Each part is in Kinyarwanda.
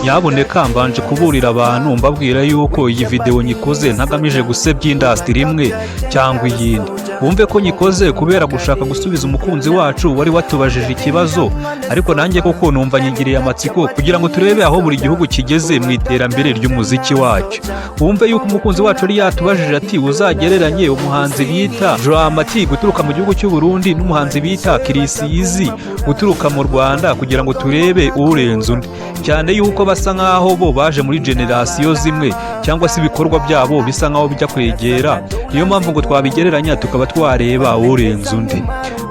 Nyabuneka mbanje kuburira abantu, mbabwira yuko iyi videwo nyikoze ntagamije gusebya industry imwe cyangwa iyindi. Wumve ko nyikoze kubera gushaka gusubiza umukunzi wacu wari watubajije ikibazo, ariko nanjye koko numva nyigiriye amatsiko kugira ngo turebe aho buri gihugu kigeze mu iterambere ry'umuziki wacyo. Wumve yuko umukunzi wacu yari yatubajije ati: "Uzagereranye umuhanzi bita Drama T guturuka mu gihugu cy'u Burundi n'umuhanzi bita Chriss Eazy guturuka mu Rwanda, kugira ngo turebe urenze undi, cyane yuko basa nkaho bo baje muri generasiyo zimwe, cyangwa se ibikorwa byabo bisa nkaho bijya kwegera. Niyo mpamvu ngo twabigereranya, tukaba twareba urenze undi."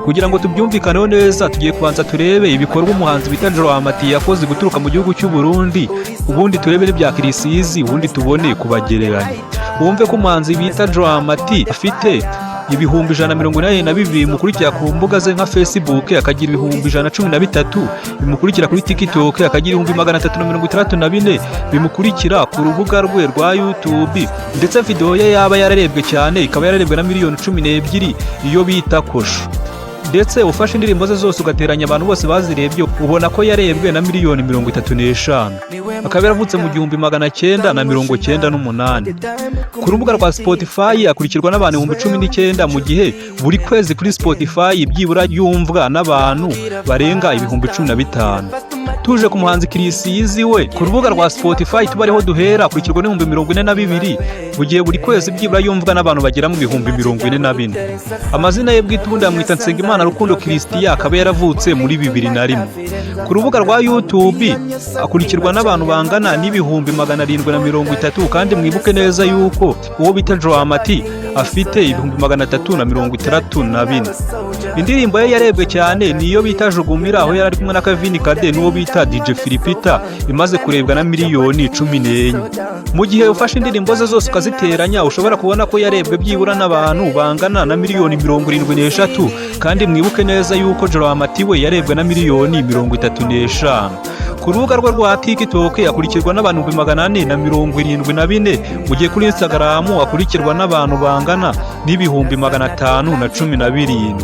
Kugira ngo tubyumvikaneho neza, tugiye kubanza turebe ibikorwa umuhanzi bita Drama T yakoze guturuka mu gihugu cy'u Burundi, ubundi turebe n'ibya Chriss Eazy, ubundi tubone kubagereranya. Wumve ko umuhanzi bita Drama T afite 182,000 bimukurikira ku mbuga ze nka Facebook, akagira 113,000 bimukurikira kuri TikTok, akagira 364,000 bimukurikira ku rubuga rwe rwa YouTube, ndetse video ye yaba yararebwe cyane ikaba yararebwe na miliyoni 12, iyo bita Kosho. Ndetse ufashe indirimbo ze zose ugateranya abantu bose bazirebye, ubona ko yarebwe na miliyoni 35. Akaba yaravutse mu 1998. Ku rubuga rwa Spotify akurikirwa n'abantu 19,000, mu gihe buri kwezi kuri Spotify byibura yumvwa n'abantu barenga 15,000. Tuje ku muhanzi Chriss Eazy we, ku rubuga rwa Spotify tuba ariho duhera, akurikirwa n'42,000, mu gihe buri kwezi byibura yumvwa n'abantu bagera mu 44,000. Amazina ye bwite ubundi bamwita Nsengimana Rukundo Christian, akaba yaravutse muri 2001. Ku rubuga rwa YouTube akurikirwa n'abantu bangana n'730,000, kandi mwibuke neza yuko uwo bita Drama T afite 364,000. Indirimbo ye yarebwe cyane niyo bita Jugumira, aho yari ari kumwe na Kevin Kade n'uwo bita DJ Phil Peter, imaze kurebwa na miliyoni 14. Mu gihe ufashe indirimbo ze zose ukaziteranya, ushobora kubona ko yarebwe byibura n'abantu bangana na miliyoni 73, kandi mwibuke neza yuko Drama T we yarebwe na miliyoni 35. Ku rubuga rwe rwa TikTok akurikirwa n'abantu 474,000, mu gihe kuri Instagram akurikirwa n'abantu bangana n'517,000.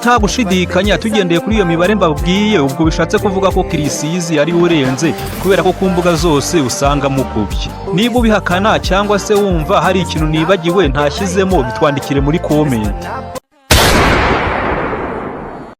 Nta gushidikanya, tugendeye kuri iyo mibare mbabwiye, ubwo bishatse kuvuga ko Chriss Eazy ari we urenze, kubera ko ku mbuga zose usanga mukubye. Niba ubihakana cyangwa se wumva hari ikintu nibagiwe ntashyizemo, bitwandikire muri comment.